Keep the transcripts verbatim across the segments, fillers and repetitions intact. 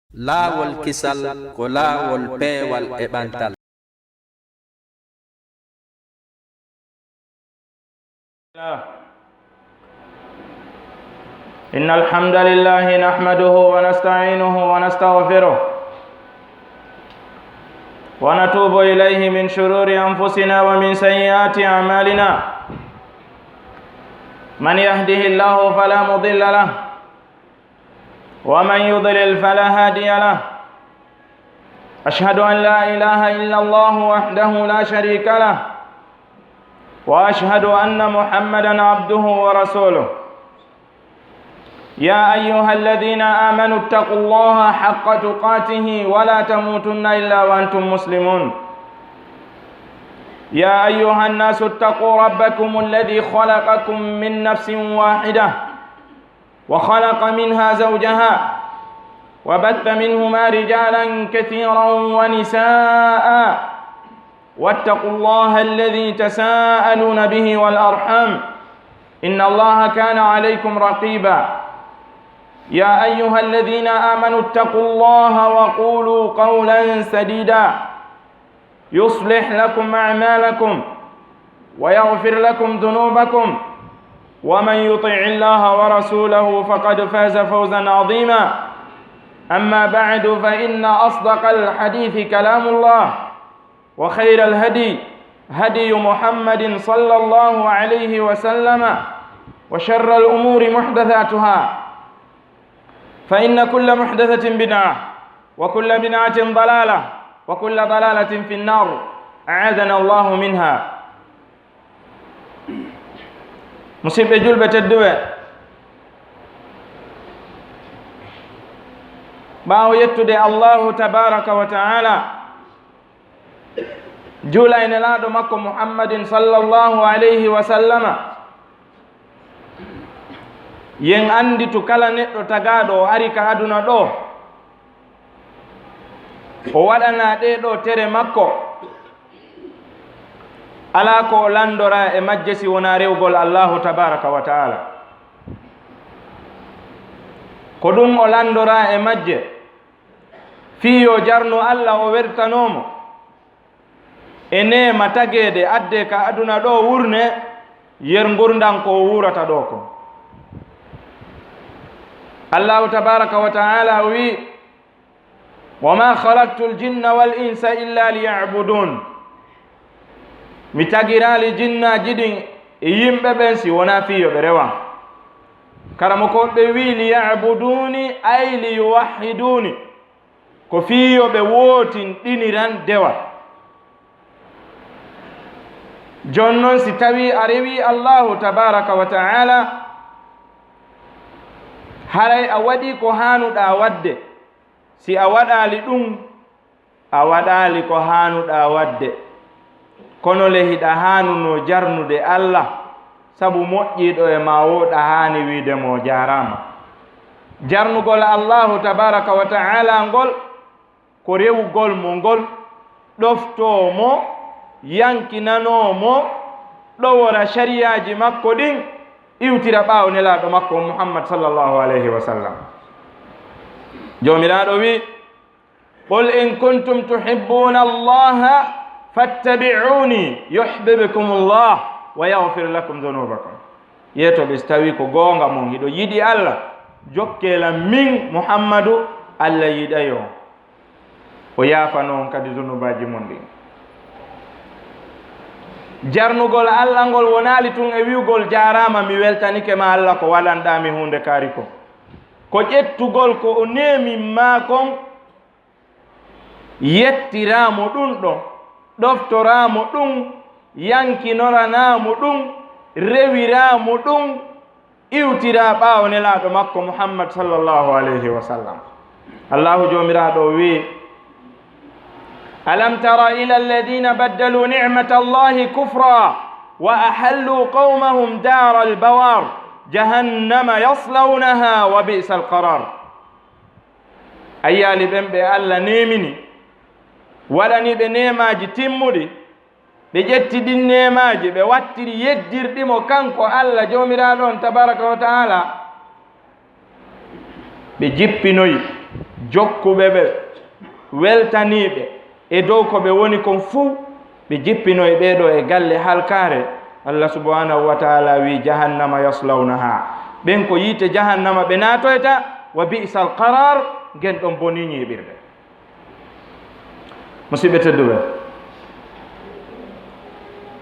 Laawol kisal ko laawol peewal e ɓantal. إن الحمد لله نحمده ونستعينه ونستغفره ونتوب إليه من شرور أنفسنا ومن سيئات أعمالنا. من يهده الله فلا مضل له ومن يضلل فلا هادي له. أشهد أن لا إله إلا الله وحده لا شريك له وأشهد أن محمدا عبده ورسوله. يا أيها الذين آمنوا اتقوا الله حق تقاته ولا تموتن إلا وأنتم مسلمون. يا أيها الناس اتقوا ربكم الذي خلقكم من نفس واحدة وخلق منها زوجها وبث منهما رجالا كثيرا ونساء واتقوا الله الذي تساءلون به والأرحام إن الله كان عليكم رقيبا. يا أيها الذين آمنوا اتقوا الله وقولوا قولا سديدا يصلح لكم أعمالكم ويغفر لكم ذنوبكم ومن يطع الله ورسوله فقد فاز فوزا عظيما. أما بعد، فإن أصدق الحديث كلام الله وخير الهدي هدي محمد صلى الله عليه وسلم وشر الأمور محدثاتها فإن كل محدثة بدعة وكل بدعة ضلالة وكل ضلالة في النار أعاذنا الله منها. Musidɓe julɓe tedduɓe, ɓaawo yettude Allahu tabaraka wa ta'ala, juula e nelaaɗo makko Muhammadin sallallahu alayhi wa sallama, yen annditu kala neɗɗo tagaaɗo o ari ka aduna ɗo, o waɗana ɗee ɗoo tere makko, alaa ko o lanndora e majje si wonaa rewgol Allahu tabaraka wa ta'ala. Ko ɗum o lanndora e majje, fii yo jarnu Alla o wertanoo mo e neema tageede addee ka aduna ɗo wurne yer ngurndan ko o wuurata ɗo ko. Allahu tabaraka wa ta'ala o wi, "Wa ma khalaqtul jinna wal insa illa liya'budun." Mi tagiraali jinnaaji ɗin e yimɓe ɓen si wonaa fii yo ɓe rewan. Karamoko ɓe wi, "Liya'buduni ay liyuwahhiduni." Ko fii yo ɓe wootinɗiniran dewal. Jooni non, si tawii a rewii Allaahu tabaaraka wa ta'aala, haray a waɗii ko haanuɗaa waɗde. Si a waɗaali ɗum, a waɗaali ko haanuɗaa waɗde. Kono le, hiɗa haanunoo jarnude Alla, sabu moƴƴiiɗo e maa woo, ɗa haani wiide mo jaaraama. Jarnugol Allaahu tabaaraka wa ta'aala ngol, ko rewugol mo ngol, ɗoftoo mo, yankinanoo mo, ɗowora sariyaaji makko ɗin, iwtira ɓaawo Nelaaɗo makko on Muhammad sallallahu alayhi wa sallam. Joomiraaɗo wi, "Qul in kuntum tuhibbuuna Allaha fattabi'uuni yuhbibkumu Allah wa yaghfir lakum dhunuubakum." Yeeto ɓe, si tawii ko goonga mon, hiɗo yiɗi Alla, jokkee lan min Muhammadu, Alla yiɗay on. O yaafanoo on kadi zunubaaji mon ɗin. Jarnugol Alla ngol wonaali tun e wi'ugol, "Jaaraama, mi weltanike ma Alla ko waɗanɗaa mi huunde kaari ko." Ko ƴettugol ko o neemi maa kon, yettiraa mo ɗum ɗon, ɗoftoraa mo ɗum, yankinoranaa mo ɗum, rewiraa mo ɗum, iwtiraa ɓaawo Nelaaɗo makko Muhammad sallallahu alayhi wa sallam. Allaahu Joomiraaɗo o wi'i, "Alam tara ila alladhina baddalu ni'matallahi kufra wa ahallu qawmahum daral bawar, jahannama yaslawnaha wa bi'sal qarar." A yi'aali ɓen ɓe Alla neemini, waɗani ɓe neemaaji timmuɗi, ɓe ƴetti ɗin neemaaji, ɓe wattiri yeddirɗi mo kanko Alla Joomiraaɗo on tabaaraka wa ta'aala, ɓe jippinoyi Jokkuɓe ɓe, weltaniiɓe e dow ko ɓe woni kon fuu, ɓe jippinoy ɓee ɗoo e galle halkaare. Allah subhanahu wa ta'ala wi'i, "Jahannama yaslawnaha." Ɓen ko yiite jahannama ɓe naatoyta, "wa bi'sal qarar," ngen ɗon bonii ñiiɓirde. Musidɓe tedduɓe,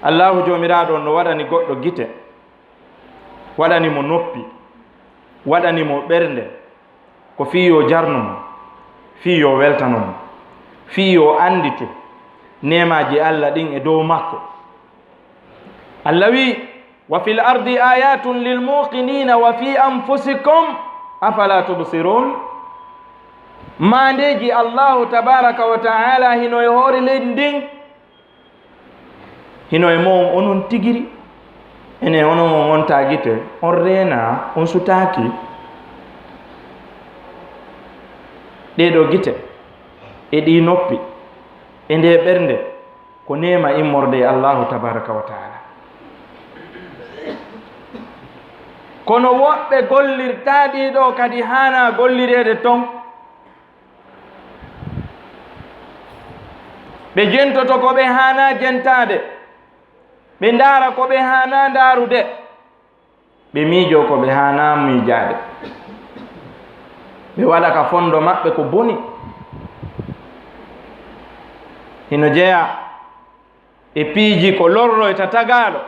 Allahu Joomiraaɗo on no waɗani goɗɗo gite, waɗani mo noppi, waɗani mo ɓernde, ko fii yo jarnu mo, fii yo weltano mo, fii yo annditu neemaaji Allah ɗin e dow makko. Allah wi'i, "Wa fil ardi ayatun lil muqinina wa fi anfusikum, afala tubsirun?" Maandeeji Allahu tabaraka wa ta'ala hino e hoore leydi ndin, hino e mo'on onon tigiri. Enen onon on wontaa gite, on reenaa, on sutaaki. Ɗee ɗoo gite, e ɗii noppi, e ndee ɓernde, ko neema immorde e Allahu tabaraka wa ta'ala. Kono woɓɓe gollirtaa ɗii ɗoo kadi haanaa gollireede ton. Ɓe jentoto ko ɓe haanaa jentaade, ɓe ndaara ko ɓe haanaa ndaarude, ɓe miijoo ko ɓe haanaa miijaade, ɓe waɗa ka fondo maɓɓe ko boni. Hino jeyaa e piiji ko lorroyta tagaaɗo,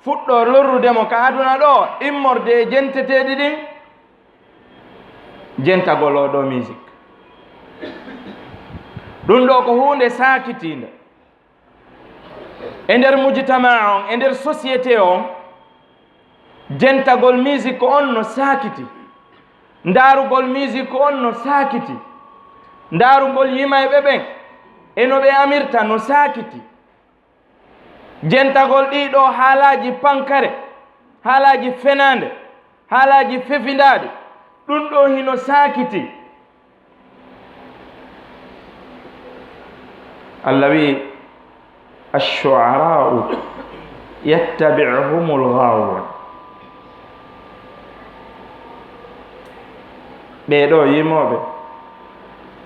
fuɗɗoo lorrude mo ka aduna ɗoo, immorde e jenteteeɗi ɗin, jentagol oo ɗoo musique. Ɗun ɗoo ko huunde saakitiinde. E nder mujtamaa on, e nder société on, jentagol musique on no saakiti. Ndaarugol musique on no saakiti. Ndaarugol yimayɓe ɓen e no ɓe amirta no saakiti. Jentagol ɗii ɗoo haalaaji pankare, haalaaji fenaande, haalaaji fefindaaɗi, ɗun ɗoo hino saakiti. Allah wi'i, "Ash-shu'ara'u yattabi'uhumul ghawun." Ɓee ɗoo yimooɓe,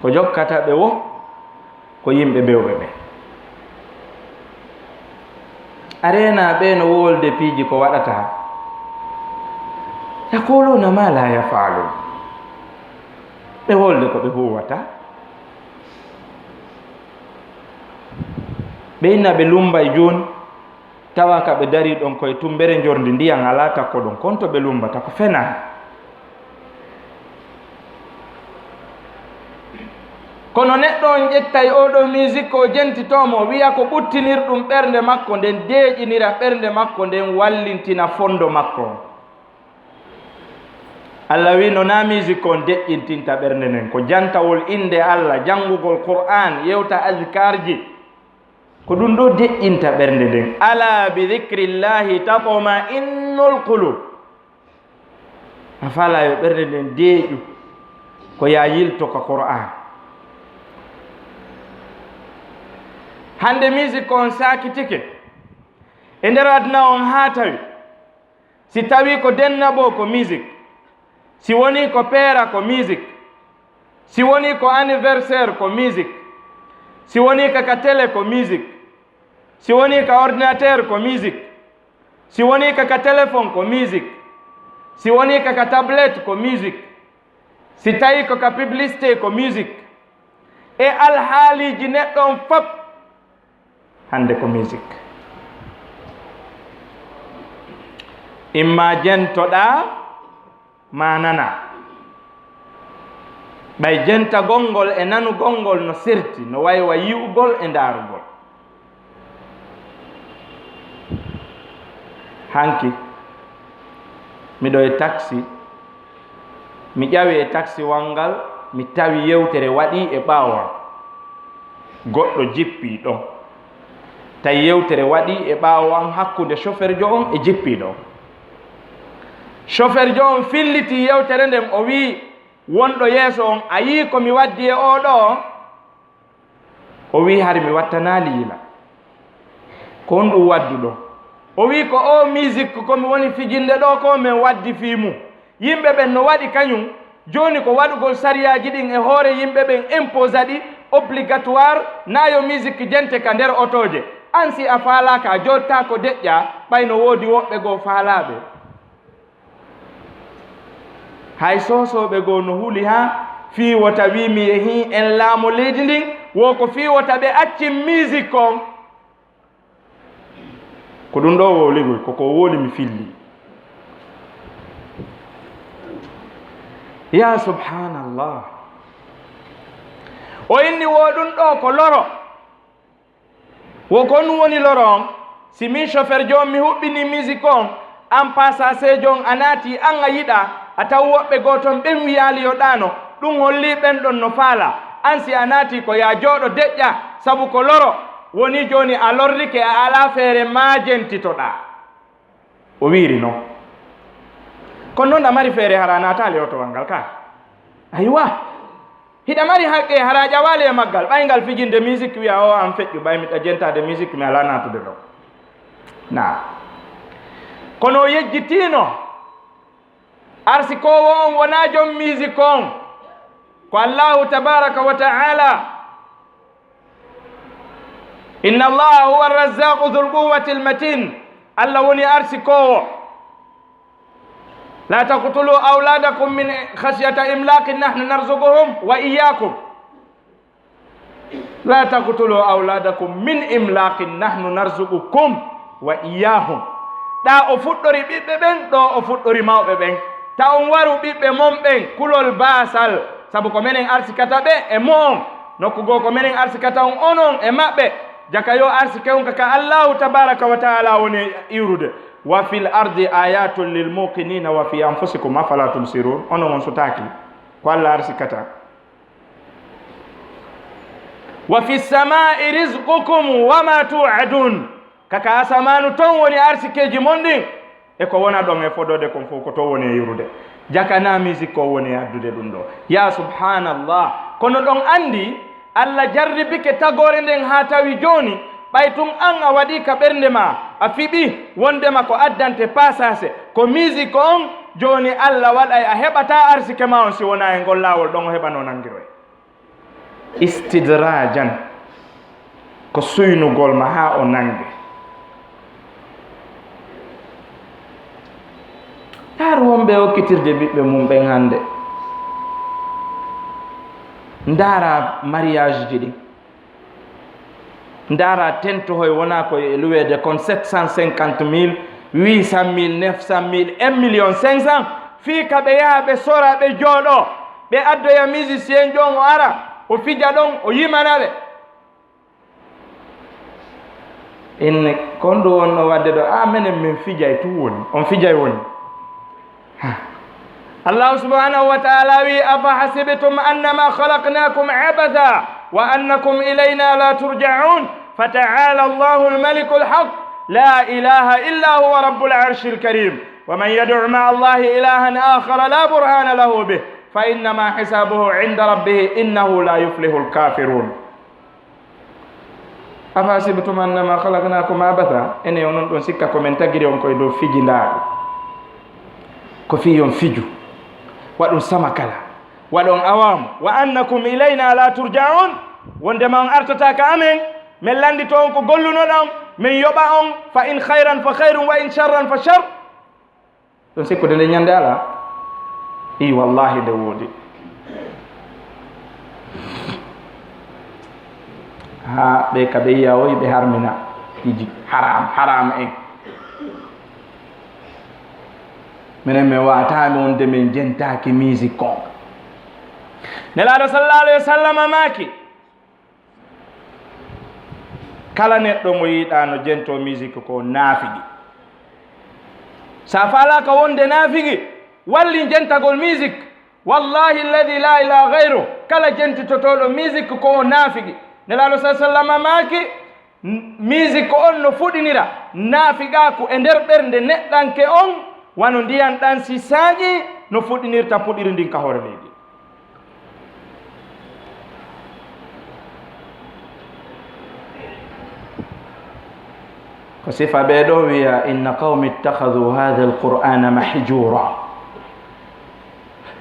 ko jokkata ɓe woo, ko yimɓe bewɓe ɓen. A reenaa ɓee no wolde piiji ko waɗataa. "Yaquluna ma la yaf'alun." Ɓe wolde ko ɓe huuwataa. Ɓe inna ɓe lummbay jooni, tawa ka ɓe darii ɗon koye tummbere njorndi, ndiyan alaa takko ɗon, kon to ɓe lummbata ko fenaande. Kono neɗɗo on ƴettay oo ɗoo musique, o jentitoo mo, wi'a ko ɓuttinirɗum ɓernde makko nden, deeƴinira ɓernde makko nden, wallintina fondo makko on. Allah wi'i, no naa musique on deƴƴintinta ɓernde nden, ko jantawol innde Allah, janngugol Qur'aan, yewta azkarji. Ko ɗum ɗoo deƴƴinta ɓernde nden. "Ala bi dhikrillahi tatma'innul qulub." A faalaa yo ɓernde nden deeƴu, ko yaa yilto ka Qur'aan. Hannde musique on saakitike e nder aduna on haa tawi. Si tawii ko dennaɓo ko musique, si wonii ko peera ko musique, si wonii ko anniversaire ko musique, si wonii ka ka télé ko musique, si wonii ka ordinateur ko musique, si wonii ka ka téléphone ko musique, si wonii ka ka tablette ko musique, si tawii ko ka publicité ko musique, e alhaaliiji neɗɗo on fop, hannde ko musique. Imma jentoɗaa, maa nanaa. Ɓay jentagol ngol e nanugol ngol no serti, no waywa yi'ugol e ndaarugol. Hanki, miɗo e taksi, mi ƴawi e taksiwal ngal, mi tawi yewtere waɗii e ɓaawo am. Goɗɗo jippii ɗon. Tawi yewtere waɗii e ɓaawo am hakkunde chauffeurjo on e jippiiɗo on. Chauffeurjo on filliti yewtere nden, o wi'i wonɗo yeeso on, "A yii ko mi waddi e oo ɗoo?" O wi'i, "Hari mi wattanaali yila. Ko honɗum wadduɗon?" O wi'i, "Ko oo musique ko mi woni fijinde ɗoo ko men waddi fii mun. Yimɓe ɓen no waɗi kañum, Jooni ko waɗugol sariyaaji ɗin e hoore yimɓe ɓen, imposa ɗi obligatoire, na yo musique jente ka nder otooje. An si a faalaaka, a jooɗtaako deƴƴa, ɓay no woodi woɓɓe goo faalaaɓe. Hay soosooɓe goo no huli haa fii wota wii mi yehii en laamo leydi ndin, wo ko fii wota ɓe accin musique on. Ko ɗum ɗoo wowligol, ko ko wowli mi filli. Ya subhanallah. O inni wo ɗum ɗoo ko loro. Wo ko ɗum woni loro on. Si min chauffeur jo on mi huɓɓini musique on, an passager jo on a naati, an a yiɗa, a taw woɓɓe goo ton ɓen wiyaali yo ɗaano, ɗum holli ɓen ɗon no faala. An si a naati ko ya jooɗo deƴƴa, sabu ko loro. Woni jooni a lorrike, a alaa feere maa jentitoɗaa. O wiiri non. Kono non a mari feere hara a naataali otowal ngal ka. Aywa. Hiɗa mari haqqe hara a ƴawaali e maggal, ɓay ngal fijinde musique wiya o an feƴƴu, ɓay miɗa jentaade musique mi alaa naatude ɗo. Na. Kono o yejjitiino. Arsikoowo on wonaa jom musique on. Ko Allahu tabaraka wa ta'ala. Inna Allaha huwa arrazzaqu dhul quwwati almatin. Allah woni arsikoowo. La taqtulu awladakum min khashyata imlaqin nahnu narzuquhum wa iyyakum. La taqtulu awladakum min imlaqin nahnu narzuqukum wa iyyahum. Ɗa o fuɗɗori ɓiɓɓe ɓen, ɗo o fuɗɗori mawɓe ɓen. Ta on waru ɓiɓɓe mon ɓen kulol baasal, sabu ko menen arsikata ɓe e mo'on. Nokku goo ko menen arsikata on onon e maɓɓe. Jaka yo arsike on ka ka Allahu tabaraka wa ta'ala woni iwrude. Wa fil ardi ayatun lil muqinina wa fi anfusikum afala tubsirun. Onon on sutaaki ko Allah arsikata. Wa fi samai rizqukum wa ma tu'adun. Kaka asamaanu ton woni arsikeeji mon ɗin. E ko wona ɗon e fodode kon fof ko to woni e yurude. Jaka na musique ko woni e addude ɗum ɗo. Ya subhanallah. Kono ɗon andi Allah jarribike tagoore nden haa tawi jooni, ɓay tun an a waɗi ka ɓernde ma, a fiɓi wondema ko addante pasase, ko musique on, jooni Allah waɗay a heɓata arsike ma on si wona e ngol laawol ɗon o heɓano nangiroy. Istidrajan, ko suynugol ma haa o nange. Ndaar wonɓe okkitirde ɓiɓɓe mum ɓen hannde. Ndaara mariage ji ɗin. Ndaara tentohoy wona ko e luweede kon sept cent cinquante mille, huit cent mille, neuf cent mille, un million cinq cent. Fii ka ɓe yaha ɓe sora ɓe jooɗo, ɓe addoya musicien jon o ara, o fija ɗon, o yimana ɓe. Inne, kon ɗum wonno waɗde ɗo? A, menen min fijay tun woni. On fijay woni. Ha. Allahu subhanahu wa ta'ala wi, "Afa hasibtum annama khalaqnakum abatha wa annakum ilayna la turja'un. Fata'ala Allahu al-maliku al-haq, la ilaha illa huwa rabbul arshil karim. Wa man yad'u ma'a Allahi ilahan akhara la burhana lahu bih, fa innama hisabuhu inda rabbih, innahu la yuflihu al-kafirun." "Afa hasibtum annama khalaqnakum abatha?" Ene onon ɗon sikka ko men tagiri on koye dow fijindaaɗo? Ko fii on fiju, waɗon sama kala, waɗon awaamu. "Wa annakum ilayna la turja'un." Wondema on artata ka amen, men lanndito on ko gollunoɗon, men yoɓa on, fa in khayran fa khayrun wa in sharran fa shar. Ɗum sikkude nde ñande alaa? Ii, wallaahi nde woodi. Haa ɓe ka ɓe yiya oyi ɓe harmina piiji haram, haram en. Minen min waataani wonde min jentaaki musique kon. Nelaaɗo sallallahu alayhi wa sallam maaki, kala neɗɗo mo yiɗaa no jentoo musique ko naafigi. Sa faalaaka wonde naafigi, wallin jentagol musique. Wallahi alladhi la ilaha ghayru, kala jentitotooɗo musique ko o naafigi. Nelaaɗo sa sallama maaki, "Musique on no fuɗinira naafigaaku e nder ɓernde neɗɗanke on, wano ndiyan ɗan si saaƴi no fuɗinirta puɗiri ndin ka hoore leydi." Ko sifa ɓee ɗo wiya, "Inna qawmi ittakhadhu hadha alqur'ana mahjura."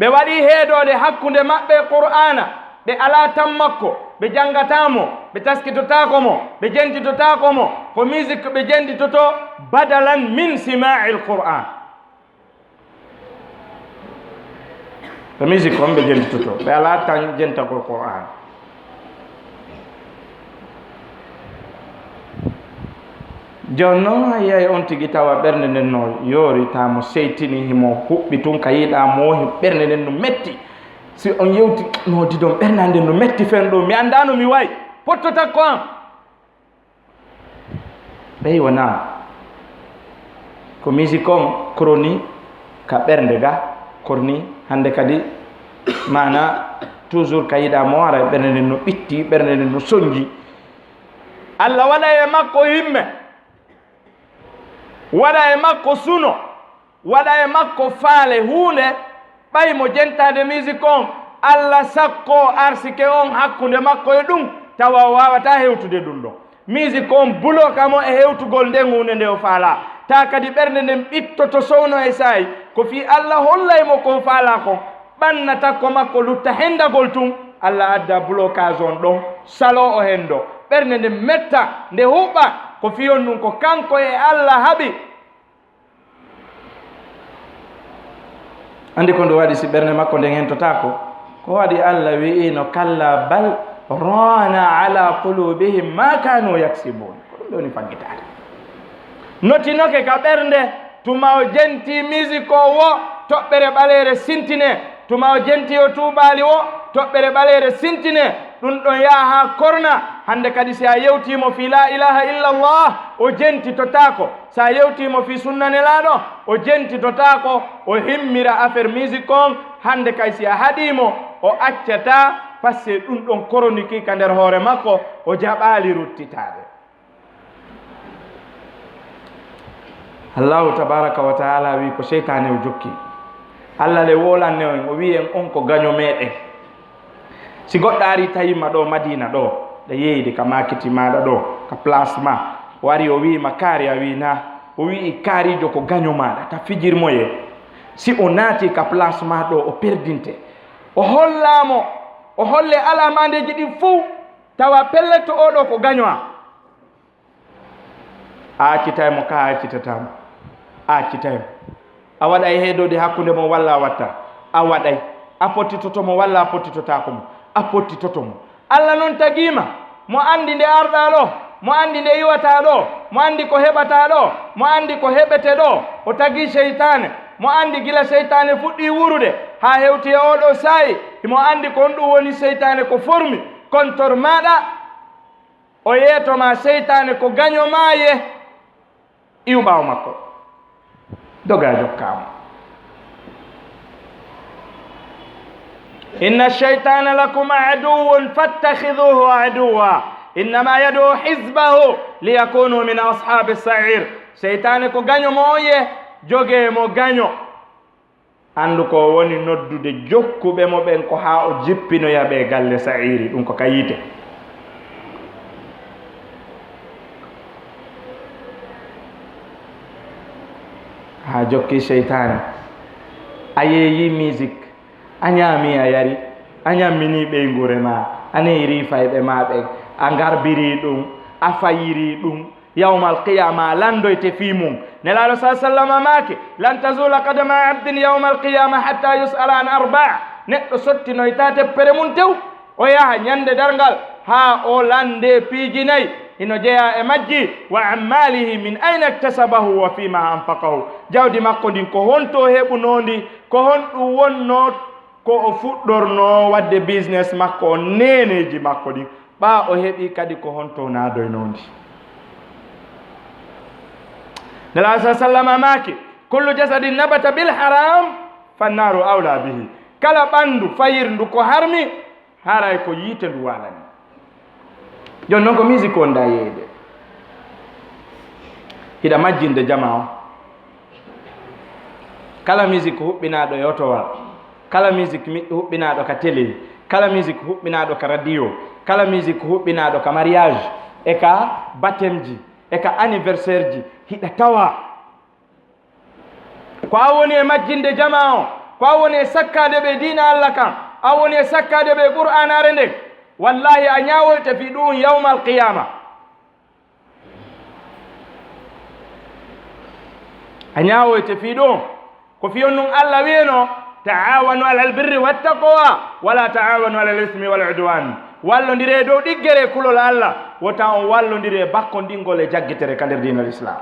Ɓe waɗi heedoode hakkunde maɓɓe e Qur'aana, ɓe alaa tan makko, ɓe janngataa mo, ɓe taskitotaako mo, ɓe jentitotaako mo, ko musique ɓe jentitoto, badalan min simaa'il Qur'aan. Ko musique on ɓe jentitoto, ɓe alaa tan jentagol Qur'aan. Jooni noon, a yiyay on tigi tawa ɓernde nden no yooritaa mo, seytini, himo huɓɓi tun ka yiɗaa mo, hi-, ɓernde nden no metti. Si on yewti, "No didon, ɓernde an nden no metti fen ɗo, mi anndaa no mi wayi, potto takko am." Ɓey wonaa ko musique on koroni ka ɓernde ga, koroni hannde kadi, maana toujours ka yiɗaa mo, haray ɓernde nden no ɓitti, ɓernde nden no sonji. Alla waɗa e makko himme, waɗa e makko suno, waɗa e makko faale huunde, ɓay mo jentaade musique on, Alla sakkoo arsike on hakkunde makko e ɗum, tawa o waawataa hewtude ɗum ɗon. Musique on buloka mo e hewtugol nden huunde nde o faalaa. Taa kadi ɓernde nden ɓittoto sowno e saa'i, ko fii Alla hollay mo ko o faalaa kon, ɓanna takko makko lutta hendagol tun, Alla adda blocage on ɗon, saloo o hendo. Ɓernde nden metta, nde huɓɓa, ko fii on ɗum ko kanko e Alla haɓi. Anndi ko ndu waɗi si ɓernde makko nden hentotaako? Ko waɗi Alla wi'ino, "Kalla bal rana ala qulubihim ma kanu yaksibun." Ko ɗum ɗo woni faggitaare. Notinoke ka ɓernde, tuma o jenti musique o wo, toɓɓere ɓaleere sintine. Tuma o jenti o tuubaali wo, toɓɓere ɓaleere sintine. Ɗum ɗon yaha haa korna. Hannde kadi si a yewtii mo fii la ilaha illallah, o jentitotaako. Si a yewtii mo fii sunna Nelaaɗo, o jentitotaako, o himmira affaire musique on. Hannde kay si a haɗii mo, o accataa, parce que ɗum ɗon koroniki ka nder hoore makko, o jaɓaali ruttitaade. Allahu tabaraka wa taala wi ko seytaane o jokki. Allah le woolanne en, o wi en on ko gaño meɗen. Si goɗɗo ari tawi ma ɗo Madina ɗo, ɗa yeeyde ka makiti maɗa ɗo, ka place ma, o ari o wi ma kaari, a wi na, o wi kaarijo ko gaño maɗa, ta fijir moye. Si o naati ka place ma ɗo, o perdinte. O holla mo, o holle alamandeji ɗin fow, tawa pellet to oɗo ko gaño a. A accitay mo ka a accitata mo. A accitay mo. A waɗay heedode hakkunde mo walla a watta? A waɗay. A pottitoto mo walla a pottitotaako mo? A pottitoto mo. Allah non tagii ma. Mo anndi nde arɗaa ɗo. Mo anndi nde iwataa ɗo. Mo anndi ko heɓataa ɗo. Mo anndi ko heɓete ɗo. O tagii seytaane. Mo anndi gila seytaane fuɗɗii wuurude haa hewti e oo ɗoo saa'i. Himo anndi ko honɗum woni seytaane ko formi kontor maaɗa. O yeeto ma seytaane ko gaño maaye, iwu ɓaawo makko. Doga jokka mo. Inna shaytana lakum aduwwun fattakhiduhu aduwwa. Innama yad'u hizbahu liyakunu min ashabi sa'ir. Seytaane ko gaño mo on ye, jogee mo gaño. Anndu ko woni noddude jokkuɓe mo ɓen ko haa o jippinoya ɓe galle sa'iiri, ɗum ko ka yiite. Haa jokki seytaane, a yeeyi musique, a ñaami a yari, a ñammini ɓeynguure ma, a neyri fayɓe ma ɓen, a ngarbiri ɗum, a fayiri ɗum, Yawmal qiyaama a lanndoyte fii mum. Nelaaɗo sallallaahu alayhi wa sallama maaki, "Lan tazuula qadama abdin yawmal qiyaama hatta yus'ala an arba." Neɗɗo sottinoytaa teppere mum tew, o yaha ñande darngal haa o lanndee piiji nay. Hino jeyaa e majji, "Wa an maalihi min ayna iktasabahu wa fiima anfaqahu." Jawdi makko ndin, ko honto o heɓunoo ndi? Ko honɗum wonnoo ko o fuɗɗornoo waɗde business makko on, neeneeji makko ɗin, ɓaa o heɓi kadi ko honto o naadoynoo ndi? Nelaaɗo sallallaahu alayhi wa sallama maaki, "Kullu jasadin nabata bil haram, fannaaru awla bihi." Kala ɓanndu fayirndu ko harmi, haray ko yiite ndu waalani. Jooni noon ko musique wonɗaa yeeyde. Hiɗa majjinde jamaa on. Kala musique huɓɓinaaɗo e otowal, kala musique mi-, huɓɓinaaɗo ka télé, kala musique huɓɓinaaɗo ka radio, kala musique huɓɓinaaɗo ka mariage, e ka baptême ji, e ka anniversaire ji, hiɗa tawa. Ko an woni e majjinde jamaa on, Ko a woni e sakkaade ɓe diina Alla kan, a woni e sakkaade ɓe Qur'aanaare nden. Wallaahi, a ñaawoyte fii ɗum yawmal qiyaama. A ñaawoyte fii ɗum. Ko fii on ɗum Alla wi'eno, "Ta'awanu alal birri wattaqwa, wala ta'awanu alal ismi wal udwan." Wallondire dow ɗiggere kulol Alla, wota on wallondire bakkondingol e jaggitere ka nder diinal Islaam.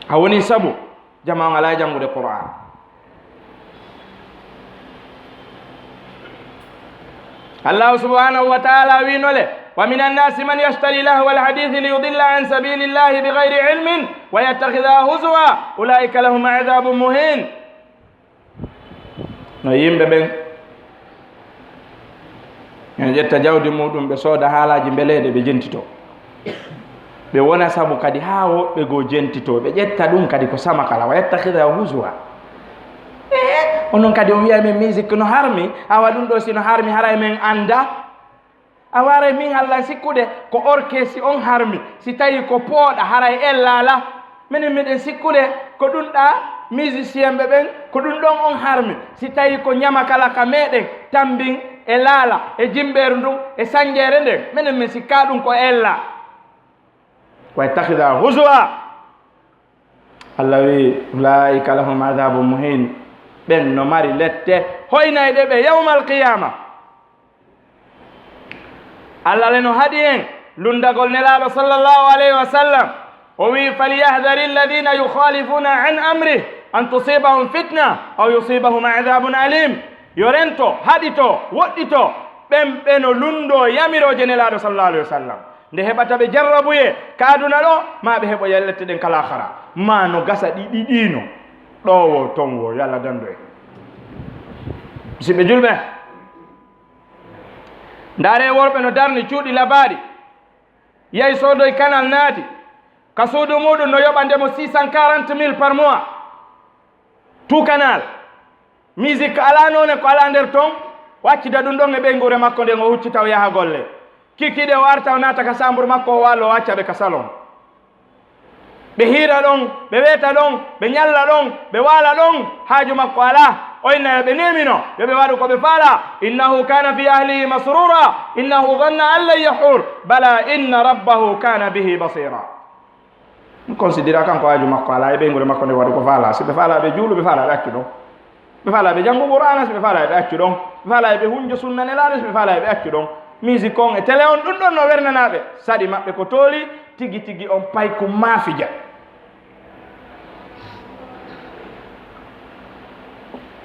A woni sabu jama on alaa e janngude Qur'aan. Allahu subhanahu wa ta'ala wi'no le, "Wa minan nasi man yashtari lahwal hadithi li yudilla an sabilillahi bi ghayri ilmin wa yattakhidha huzwa, ulaika lahum adhabun muhin." No yimɓe ɓen ene ƴetta jawdi muɗum, ɓe sooda haalaaji mbeleeɗe, ɓe jentito. Ɓe wona sabu kadi haa woɓɓe goo jentito, ɓe ƴetta ɗum kadi ko samakala, wa yattakhidha huzwa. Eh, onon kadi on wi'a men musique no harmi, awa ɗum ɗo si no harmi, haray men annda. A waray min hallan sikkude ko orkesi on harmi, si tawi ko pooɗa haray ellala. Minen miɗen sikkude ko ɗum ɗa musicien ɓe ɓen, ko ɗum ɗon on harmi. Si tawi ko ñamakala ka meɗen tambin e laala e jimbeeru ndun e sanjeere nden, minen min sikka ɗum ko ella. Wa yattakhidha huzwa. Allah wi, "Ulaika lahum adhabun muhin." Ɓen no mari lette hoynayɗe ɓe yawmal qiyama. Allah le no haɗi en lundagol Nelaaɗo sallallahu alayhi wa sallam. O wi, "Falyahdhari alladhina yukhalifuna an amrih an tusibahum fitna aw yusibahum adhabun alim." Yo rento, haɗito, woɗɗito ɓen ɓe no lundo yamirooje Nelaaɗo sallallahu alayhi wa sallam. Nde heɓata ɓe jarrabuye ka aduna ɗo, ma ɓe heɓoya lette ɗen ka laakhara. Ma no gasa ɗi ɗiɗiino. Ɗo wo, ton wo, yo Allah dandu en. Musidɓe julɓe, ndaare worɓe no darni cuuɗi labaaɗi, yahi soodoy canal naati, ka suudu muɗum no yoɓande mo six cent quarante mille par mois. Tout canal. Musique alaa noone ko alaa nder ton, o accida ɗum ɗon e ɓeynguure makko nden, o huccita o yaha golle. Kikiɗe o arta o naata ka sambur makko, o waalo o acca ɓe ka salon. Ɓe hiira ɗon, ɓe weeta ɗon, ɓe ñalla ɗon, ɓe waala ɗon, haaju makko alaa. O inna yo ɓe nemino, yo ɓe waɗu ko ɓe faala. Innahu kana fi ahlihi masrura, innahu dhanna an lan yahur, bala inna rabbahu kana bihi basira. Ɗum considéra kanko haaju makko alaa e ɓeynguure makko nde waɗu ko faala. Si ɓe faala ɓe juulu, ɓe faala ɓe accu ɗon. Ɓe faala ɓe janngu Qur'aana, si ɓe faala ɓe accu ɗon. Ɓe faala ɓe hunjo sunna Nelaaɗo, si ɓe faala ɓe accu ɗon. Musique on e télé on, ɗum ɗon no wernanaa ɓe. Saɗi maɓɓe ko tooli, tigi tigi on payku maafija.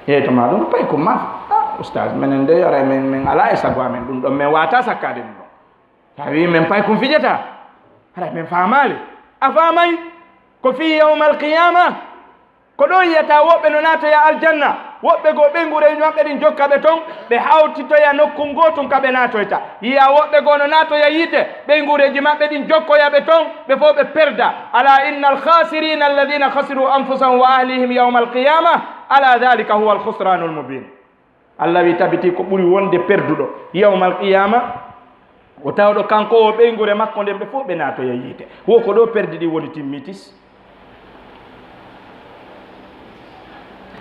Yeeyto ma ɗum payku maafi. Ah, ustaz, menen de yore men, men alaa e sago amen ɗum ɗon, men waata sakkaade ɗum ɗon. Tawi men pay kun fijata. Haray men faamaali. A faamay? Ko fii yawmal qiyaama. Ko ɗo yiyata woɓɓe no naatoya aljanna. Woɓɓe goo ɓeynguureeji maɓɓe ɗin jokka ɓe ton. Ɓe hawtitoya nokkun gootun ka ɓe naatoyta. Yiya woɓɓe goo no naatoya yiite. Ɓeynguureeji maɓɓe ɗin jokkoya ɓe ton. Ɓe fow ɓe perda. Alaa innal khaasiriina alladhiina khasiruu anfusahum wa ahlihim yawmal qiyaama. Alaa dhaalika huwal khusraanul mubiin. Allah wi, tabitii ko ɓuri wonde perduɗo yawmal qiyaama, o tawɗo kanko o ɓeynguure makko nden, ɓe fow ɓe naatoya yiite. Wo ko ɗo perdi ɗin woni timmitis.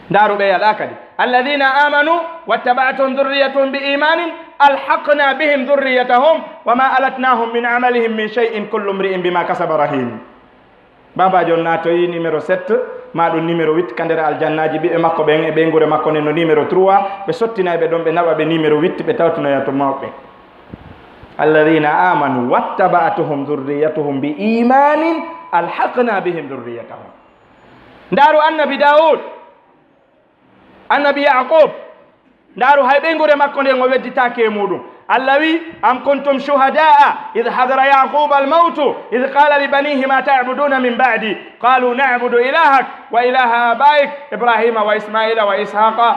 Ndaaru ɓe yaɗa kadi. Alladhina amanu wattaba'athum dhurriyyatuhum bi imanin alhaqna bihim dhurriyyatahum wa ma alatnahum min amalihim min shay'in kullu imri'in bima kasaba rahin. Baabaajo on naatoyi numéro sept, maa ɗum numéro huit ka nder aljannaaji, ɓiɓɓe makko ɓen e ɓeynguure makko nden no numéro trois, ɓe sottinay ɓe ɗon, ɓe naɓa ɓe numéro huit, ɓe tawtonoya to mawɓe. Alladhina amanu wattaba'atuhum dhurriyyatuhum bi imanin alhaqna bihim dhurriyyatahum. Ndaaru annabi Daawud. Annabi Yaqub, ndaaru hay ɓeynguure makko nden o wedditaake e muɗum. Allah wi, "Am kuntum shuhada'a idh hadara Yaquba al-mawtu idh qala li banihi ma ta'buduna min ba'di? Qalu na'budu ilahak wa ilaha abaik Ibrahima wa Ismaila wa Ishaqa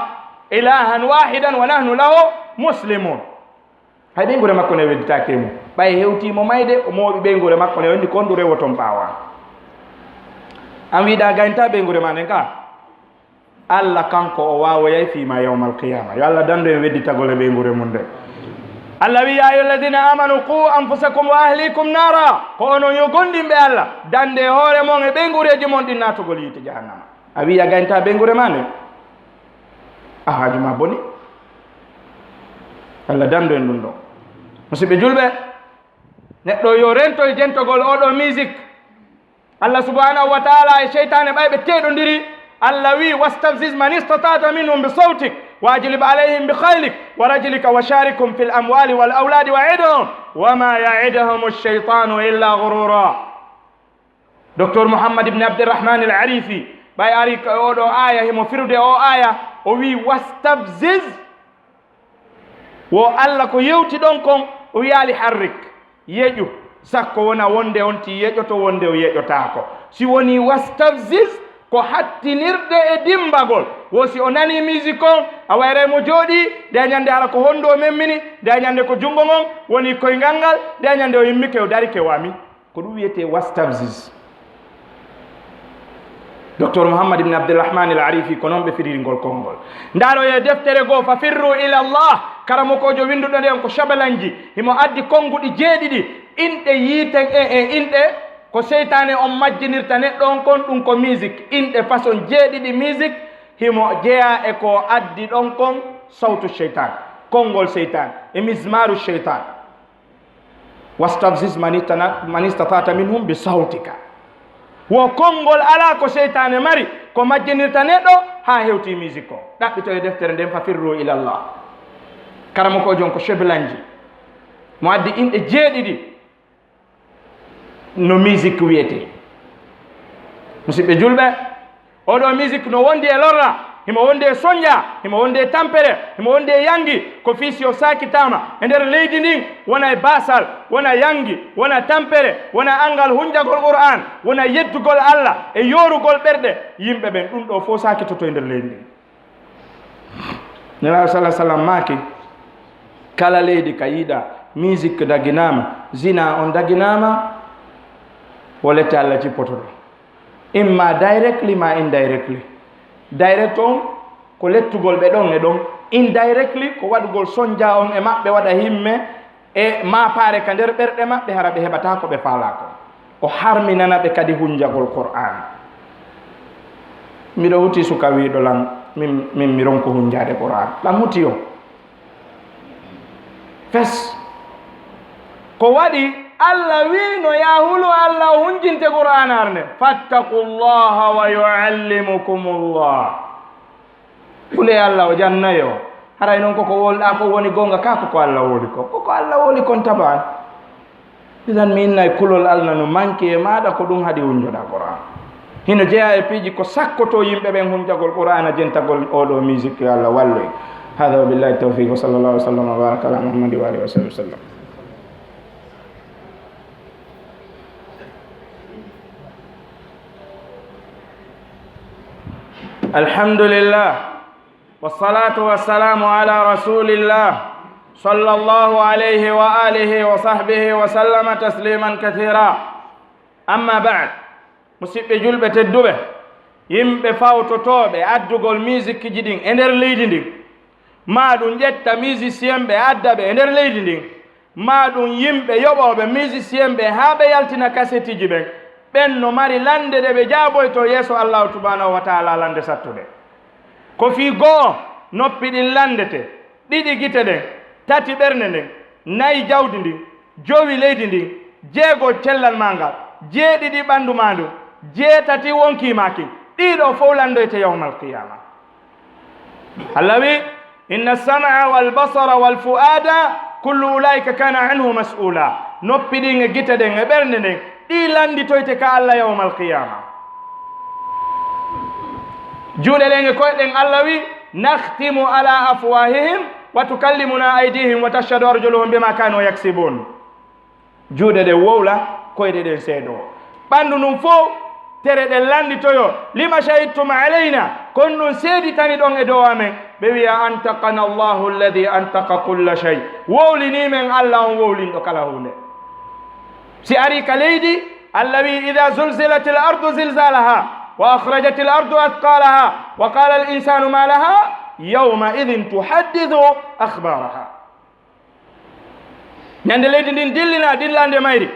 ilahan wahidan wa nahnu lahu muslimun." Hay ɓeynguure makko nde wedditaake e mum. Ɓay hewtii mo mayde, o mooɓi ɓeynguure makko nde, o inni, "Ko honɗum rewoton ɓaawo an?" An wiɗa gaynta ɓeynguure ma nden ka? Allah kanko o waawoyay fii ma yawmal qiyaama. Yo Allah dandu en wedditagol e ɓeynguure mum nden. Allah wi, "Ya ayyuhalladhina amanu qu anfusakum wa ahlikum nara." Ko onon yo gomɗinɓe Allah, dande e hoore mon e ɓeynguureeji mon ɗin naatugol yiite jahannama. A wiya gaynta ɓeynguure ma nden. A haaju ma boni. Allah dandu en ɗum ɗo. Musidɓe julɓe, neɗɗo yo rento e jentogol oɗo musique. Allah subhanahu wa ta'ala e seytaane ɓay ɓe teɗondiri. Allah wi: "Wastafziz man istata'ta minhum bi sawtik, wa ajlib alayhim bi khaylik, wa rajlika, wa sharikhum fil amwali wal awladi, wa idhum, wa ma ya'iduhum ash-shaytanu illa ghurura." Docteur Muhammad ibn Abdirrahman al Arifi, ɓay ari ko oɗo aya, himo firude o aya, o wi: "Wastafziz." Wo Allah ko yewti ɗon kon, o wiyaali harrik, yeƴu, sakko wona wonde on ti yeƴoto, wonde o yeƴotaako. Si woni wastafziz, ko hattinirde e dimbagol. Wo si o nani musique on, a wayray mo jooɗi, nde a ñande hara ko hondu o memmini, nde a ñande ko jungo ngon woni koyngal ngal, nde a ñande o yimmike, o darike, o ami. Ko ɗum wiyetee wastafziz. Docteur Muhammad ibn Abdirrahman al Arifi, ko noon ɓe firiri ngol konngol. Ndaaro e deftere goo, Fa firru ila Allah, karamokoojo winnduɗo nden ko Shabalanji, himo addi konnguɗi jeeɗiɗi, inɗe yiiten e, e inɗe ko seytaane on majjinirta neɗɗo on kon, ɗum ko musique. Inɗe façon jeeɗiɗi musique, himo jeyaa e ko addi ɗon kon, sawtu seytaan, konngol seytaan, e mizmaru seytaan. Wastafziz man istana-, man istata'ta minhum bi sawtika. Wo konngol alaa ko seytaane mari, ko majjinirta neɗɗo haa hewti musique o. Ɗaɓɓito e deftere nden, Fa firru ila Allah. Karamokoojo on ko Shabalanji. Mo addi inɗe jeeɗiɗi no musique wiyetee. Musidɓe julɓe, oɗo musique no wondi e lorra, himo wondi e sonja, himo wondi e tampere, himo wondi e yangi. Ko fii si o saakitaama e nder leydi ndin, wona e baasal, wona yangi, wona tampere, wona anngal hunjagol Qur'an, wona yeddugol Allah e yoorugol ɓerɗe yimɓe ɓen. Ɗum ɗo fof saakitoto e nder leydi ndin. Nelaaɗo sala sallam maaki, kala leydi ka yiɗa musique daginaama, zina on daginaama, wo lette Allah cippotoɗo. Imma directly ma indirectly. Direct on ko lettugol ɓe ɗon e ɗon. Indirectly ko waɗugol sonja on e maɓɓe, waɗa himme e maapaare ka nder ɓerɗe maɓɓe, hara ɓe heɓataa ko ɓe faalaa kon. O harminana ɓe kadi hunjagol Qur'aana. Miɗo huti suka wiiɗo lan, min, min mi ronku hunjaade Qur'aana. Lan huti yo. Fes. Ko waɗi Allah wii no yaa hulu Allah o hunjinte Qur'aana arne. Fattaqullaha wa yu'allimukumullah. Hule Allah o jannayo. Haray non koko wolɗaa ko woni goonga ka, koko Allah woli ko. Koko Allah woli kon taban. Idan mi innay kulol Allah no manki e maaɗa, ko ɗum haɗi hunjoɗaa Qur'an. Hino jeyaa e piiji ko sakkotoo yimɓe ɓen hunjagol Qur'ana, jentagol oɗo musique, yo Allah wallu en. Hada wa billahi tawfiq, wa sallallahu wa sallam wa baraka ala Muhammadi wa alihi wa sahbihi wa sallam. Alhamdulillah. Wassalatu wassalamu ala rasulillah, sallallahu alayhi wa alihi wa sahbihi wa sallama tasliman kathira. Amma ba'd, musiɓɓe julɓe tedduɓe, yimɓe fawtotooɓe addugol musique ji ɗin e nder leydi ndin, maa ɗum ƴetta musicien ɓe adda ɓe e nder leydi ndin, maa ɗum yimɓe yoɓooɓe musicien ɓe haa ɓe yaltina kasetiji ɓen, ɓen no mari lande ɗe ɓe jaaboyto yeeso Allahu subhanahu wa taala, lande sattude. Ko fii go'o noppi ɗin landete, ɗiɗi gite ɗen, tati ɓernde nden, nayi jawdi ndin, jowi leydi ndin, jeego cellal maa ngal, jeeɗiɗi ɓandu maa ndun, jeetati wonkii maa kin. Ɗii ɗoo fow landoyte yawmal qiyaama. Allah wi, "Inna sam'a wal basara wal fu'ada kullu ulaika kana anhu mas'ula." Noppi ɗin e gite ɗen e ɓernde nden, ɗii landitoyte ka Allah yawmal qiyaama. Juuɗe ɗen e koyɗe ɗen, Allah wi, "Nakhtimu ala afwahihim wa tukallimuna aydihim wa tashhadu arjuluhum bima kanu yaksibun." Juuɗe ɗen wowla, koyɗe ɗen seedoo. Ɓandu ndun fow, tere ɗen landitoyo, "Lima shahidtum alayna?" Kon ɗun seeditani ɗon e dow amen. Ɓe wi'a, "Antaqana Allahu alladhi antaqa kulla shay." Wowlinii men Allah on wowlinɗo kala huunde. Si ari ka leydi, Allah wi, "Idha zulzilatil ardu zilzalaha, wa akhrajatil ardu athqalaha, wa qala al insanu ma laha, yawma idhin tuhaddithu akhbaraha." Ñande leydi ndin dillina dillande mayri,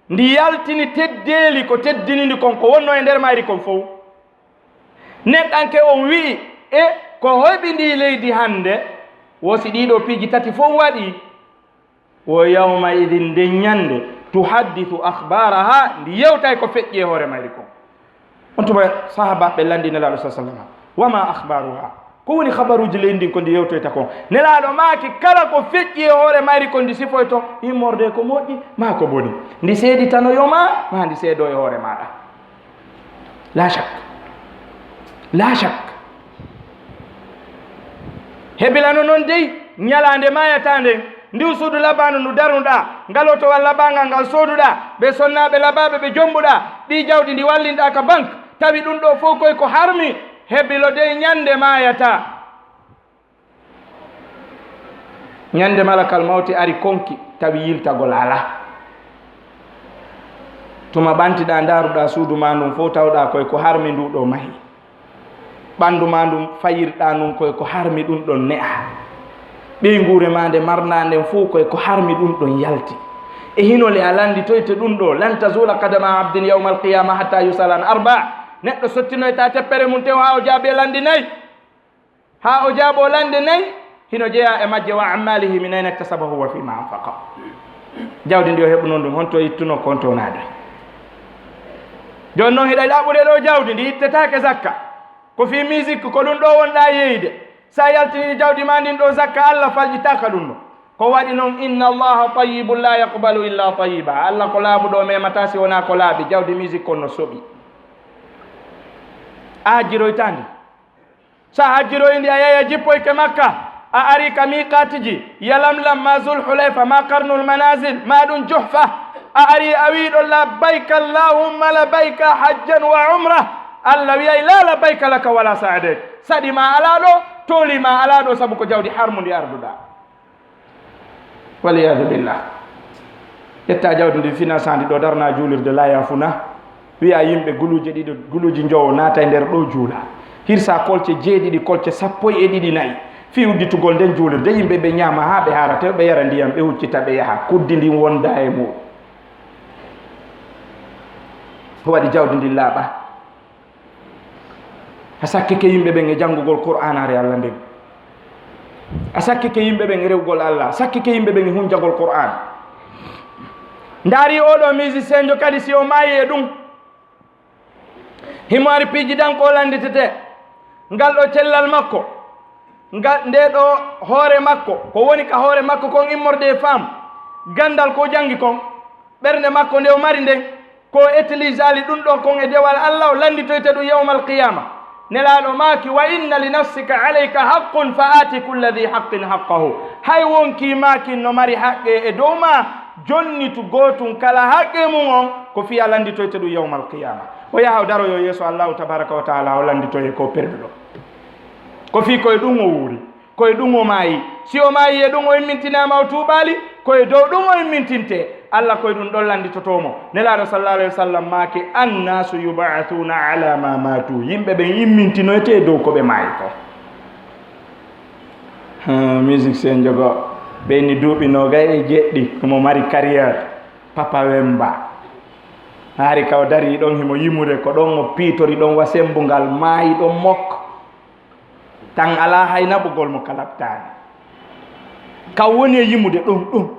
ndi yaltini teddeeli ko teddini ndi kon, ko wonno e nder mayri kon fow. Neɗɗanke on wi'i, e ko heɓi ndi leydi hannde? Wo si ɗiɗo piiji tati fof waɗi, wo yawma idin, nden ñannde, tuhaddithu akhbaraha, ndi yewtay ko feƴƴi e hoore mayri kon. On tuma sahaabaaɓe lanndi Nelaaɗo sa sallam, wa ma akhbaruha, ko woni habaruuji leydi ndin ko ndi yewtoyta kon? Nelaaɗo maaki, kala ko feƴƴi e hoore mayri kon ndi sifoyto, immorde ko moƴƴi maa ko boni. Ndi seeditanoyo ma, maa ndi seedo e hoore maaɗa. La shak. La shak. Hebilano non dey, ñalaande maayata nden, ndiw suudu labaandu ndu darnuɗaa, ngal otowal labaangal ngal sooduɗaa, ɓe sonnaaɓe labaaɓe ɓe jombuɗaa, ɗii jawdi ndi wallinɗaa ka bank, tawi ɗum ɗoo fof koy ko harmi. Hebilo dey, ñande maayata. Ñande malakal mawti ari konki, tawi yiltagol alaa. Tuma ɓantiɗaa, ndaaruɗaa suudu maa ndun fof, tawɗaa koy ko harmi ndu ɗoo mahi. Ɓanndu maa ndun fayirɗaa ndun koy ko harmi ɗun ɗon ne'a. Ɓeynguure maa nde marnaa nden fof koy ko harmi ɗun ɗon yalti. E hino le a lannditoyte ɗun ɗoo, lan tazula qadama abdin yawma alqiyama hatta yusala an arba. Neɗɗo sottinoyta teppere mun tew haa o jaabe lanndi nay. Haa o jaaboo lanɗe nay, hino jeyaa e majje, wa an maalihi min ayna iktasabahu wa fima anfaqa. Jawdi ndi o heɓunoo ndun, honto ittunoo ko, honto wonaa ɗon? Jooni non hiɗa ɗaɓɓude ɗoo jawdi, ndi ittetaake zakka. Ko fii musique, ko ɗun ɗoo wonɗaa yeyde. Sa yaltinii jawdi maa ndin ɗoo zakka, Alla faljitaaka ɗun ɗon. Ko waɗi non, inna Allaha tayyibun la yaqbalu illa tayyiba. Alla ko laaɓuɗo, o memataa si wonaa ko laaɓi. Jawdi musique kon no soɓi. A hajjiroytaa ndi. Sa hajjiroyi ndi, a yahi a jippoyke Makka, a ari ka miiqaatiji, Yalamlam, ma Zul Hulayfa, ma Qarnul Manazil, ma ɗun Juhfa, a ari a wi'i ɗon, labbayka Allahumma labbayka hajjan wa umra. Alla wi'ay, la labbayka laka wala sa'adayk. Saɗi ma alaa ɗoo, tooli ma alaa ɗoo, sabu ko jawdi harmundi arduɗaa. Wal iyadu billah. Ƴetta jawdi ndi, finansandi ɗoo, darna juulirde laya funa. Wi'a yimɓe guluuje ɗiɗo, guluuji njowo naata e nder ɗoo juula. Hirsa kolce jeeɗiɗi, kolce sappo e ɗiɗi, nayi. Fii udditugol nden juulirde, yimɓe ɓe ñaama haa ɓe haara, tew ɓe yara ndiyam, ɓe huccita, ɓe yaha. Kuddi ndin wonda e muɗum. Ko waɗi jawdi ndin laaɓa. A sakkike yimɓe ɓen e janngugol Qur'aanaare Alla nden. A sakkike yimɓe ɓen e rewgol Alla. A sakkike yimɓe ɓen e hunjagol Qur'aan. Ndaari oo ɗoo musicien jo kadi, si o maayi e ɗum, himo ari piiji tan ko o lannditete. Ngal ɗoo cellal makko, ngal, ndee ɗoo hoore makko, ko woni ka hoore makko kon immorde e faam, ganndal ko o janngi kon, ɓernde makko nde o mari nden, ko o utilisaali ɗum ɗon kon e dewal Alla, o lannditoyte ɗum yawmal qiyaama. Nelaaɗo maaki, wa inna li nafsika alayka haqqun fa aati kulla dhi haqqin haqqahu. Hay wonkii maa kin no mari haqqee e dow maa, jonnitu gootun kala haqqee mun on, ko fii a lannditoyte ɗum yawmal qiyaama. O yaha o daroyoo yeeso Allaahu tabaaraka wa taala, o lannditoyee ko perduɗo. Ko fii ko e ɗum o wuuri. Ko e ɗum o maayi. Si o maayi e ɗum o immintinaama o tuubaali, ko e dow ɗum o immintinte. Alla ko e ɗum ɗon lannditotoo mo. Nelaaɗo sallallahu alayhi wa sallam maaki, annaasu yub'athuuna ala ma maatu. Yimɓe ɓen immintinoyte e dow ko ɓe maayi kon. Haa, musicien jogo, ɓeyni duuɓi noogay e jeɗɗi, himo mari carrière, Papa Wemba. Hari ka o darii ɗon, himo yimude, ko ɗon o piitori ɗon wa semmbungal, maayi ɗon mok. Tan alaa hay naɓugol mo ka laɓtaani. Ka woni e yimude ɗon ɗon.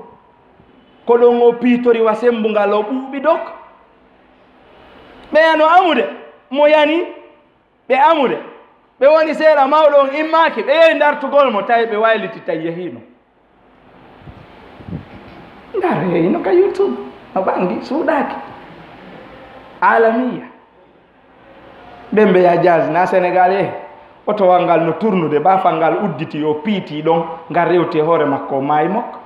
Ko ɗon o piitori wa semmbungal, o ɓuuɓi dok. Ɓeya no amude, mo yani, ɓe amude. Ɓe woni seeɗa, mawɗo on immaaki, ɓe yehi ndartugol mo, tawi ɓe wayliti, tawi yehiino. Ngar, hino ka YouTube, no ɓangi, suuɗaaki. Alamiya. Ɓen mbeya jazz na Senegal, eh, otowal ngal no turnude, bafal ngal udditi, yo piiti ɗon, ngal rewti e hoore makko, o maayi mokko.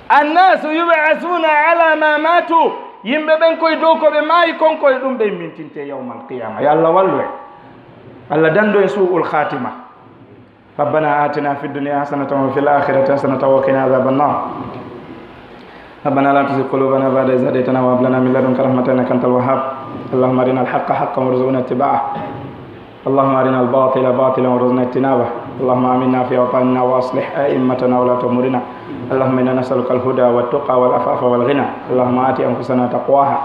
Annasu yub'asuna ala ma matu. Yimɓe ɓen koye dow ko ɓe maayi kon, koye ɗum ɓe immintinte yawmal qiyama. Yo Allah wallu en. Allah dandu en su'ul khatima. ربنا آتنا في الدنيا حسنة وفي الآخرة حسنة وقنا عذاب النار. ربنا لا تزغ قلوبنا بعد إذ هديتنا وهب لنا من لدنك رحمة إنك أنت الوهاب. اللهم أرنا الحق حقا وارزقنا اتباعه. اللهم أرنا الباطل باطلا وارزقنا اجتنابه. اللهم آمنا في أوطاننا وأصلح أئمتنا وولاة أمورنا. اللهم إنا نسألك الهدى والتقى والعفاف والغنى. اللهم آت أنفسنا تقواها.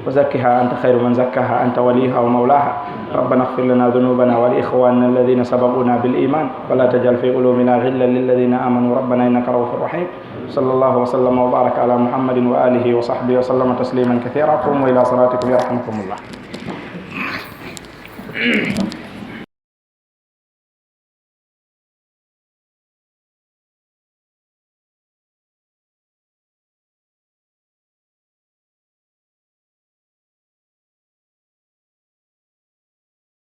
وزكها أنت خير من زكاها، أنت وليها ومولاها. ربنا اغفر لنا ذنوبنا ولإخواننا الذين سبقونا بالإيمان، ولا تجعل في قلوبنا غلا للذين آمنوا، ربنا إنك رؤوف رحيم. صلى الله وسلم وبارك على محمد وآله وصحبه وسلم تسليما كثيرا. قوموا إلى صلاتكم يرحمكم الله.